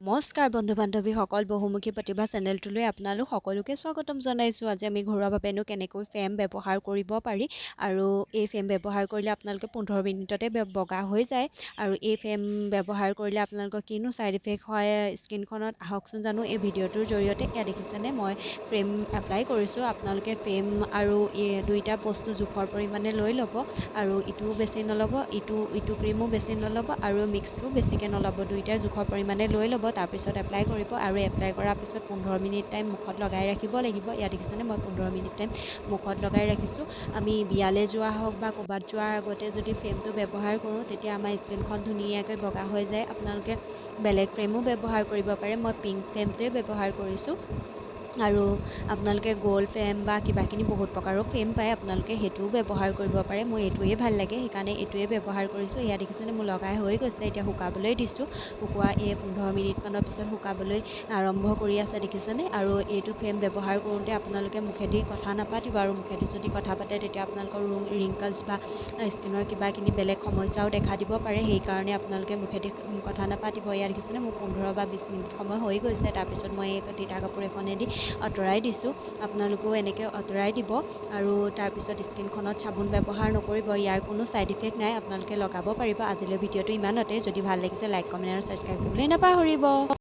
নমস্কাৰ বন্ধু বান্ধৱীসকল, বহুমুখী প্ৰতিভা চেনেলটোলৈ আপোনালোক সকলোকে স্বাগতম জনাইছোঁ। আজি আমি ঘৰুৱাভাৱেনো কেনেকৈ ফেম ব্যৱহাৰ কৰিব পাৰি আৰু এই ফেম ব্যৱহাৰ কৰিলে আপোনালোকে 15 মিনিটতে বগা হৈ যায় আৰু এই ফেম ব্যৱহাৰ কৰিলে আপোনালোকৰ কিনো ছাইড ইফেক্ট হয় স্কিনখনত, আহকচোন জানো এই ভিডিঅ'টোৰ জৰিয়তে। এয়া দেখিছেনে, মই ফ্ৰেম এপ্লাই কৰিছোঁ। আপোনালোকে ফ্ৰেম আৰু এই দুইটা বস্তু জোখৰ পৰিমাণে লৈ ল'ব আৰু ইটোও বেছি নল'ব, ইটো ক্ৰীমো বেছি নল'ব আৰু মিক্সটোও বেছিকৈ নল'ব। দুইটাই জোখৰ পৰিমাণে লৈ ল'ব, তাৰপিছত এপ্লাই কৰিব আৰু এপ্লাই কৰাৰ পিছত 15 মিনিট টাইম মুখত লগাই ৰাখিব লাগিব। ইয়াত দেখিছেনে, মই 15 মিনিট টাইম মুখত লগাই ৰাখিছোঁ। আমি বিয়ালৈ যোৱা হওক বা ক'ৰবাত যোৱাৰ আগতে যদি ফ্ৰেমটো ব্যৱহাৰ কৰোঁ, তেতিয়া আমাৰ স্কিনখন ধুনীয়াকৈ বগা হৈ যায়। আপোনালোকে বেলেগ ফ্ৰেমো ব্যৱহাৰ কৰিব পাৰে। মই পিংক ফ্ৰেমটোৱে ব্যৱহাৰ কৰিছোঁ আৰু আপোনালোকে গ'ল্ড ফ্ৰেম বা কিবাকিবি বহুত প্ৰকাৰৰ ফ্ৰেম পায়, আপোনালোকে সেইটোও ব্যৱহাৰ কৰিব পাৰে। মোৰ এইটোৱে ভাল লাগে, সেইকাৰণে এইটোৱে ব্যৱহাৰ কৰিছোঁ। এয়া দেখিছেনে, মোৰ লগাই হৈ গৈছে। এতিয়া শুকাবলৈ দিছোঁ। শুকোৱা এই 15 মিনিটমানৰ পিছত শুকাবলৈ আৰম্ভ কৰি আছে, দেখিছেনে? আৰু এইটো ফ্ৰেম ব্যৱহাৰ কৰোঁতে আপোনালোকে মুখেদি কথা নাপাতিব আৰু মুখেদি যদি কথা পাতে, তেতিয়া আপোনালোকৰ ৰিংকলছ বা স্কিনৰ কিবাকিবি বেলেগ সমস্যাও দেখা দিব পাৰে। সেইকাৰণে আপোনালোকে মুখেদি কথা নাপাতিব। এয়া দেখিছেনে, মোৰ 15 বা 20 মিনিট সময় হৈ গৈছে। তাৰপিছত মই এই তিতা কাপোৰ এখনেদি আঁতৰাই দিছোঁ। আপোনালোকেও এনেকৈ আঁতৰাই দিব আৰু তাৰপিছত স্কিনখনত চাবোন ব্যৱহাৰ নকৰিব। ইয়াৰ কোনো ছাইড ইফেক্ট নাই, আপোনালোকে লগাব পাৰিব। আজিলৈ ভিডিঅ'টো ইমানতে। যদি ভাল লাগিছে, লাইক, কমেণ্ট আৰু ছাবস্ক্ৰাইব কৰিবলৈ নাপাহৰিব।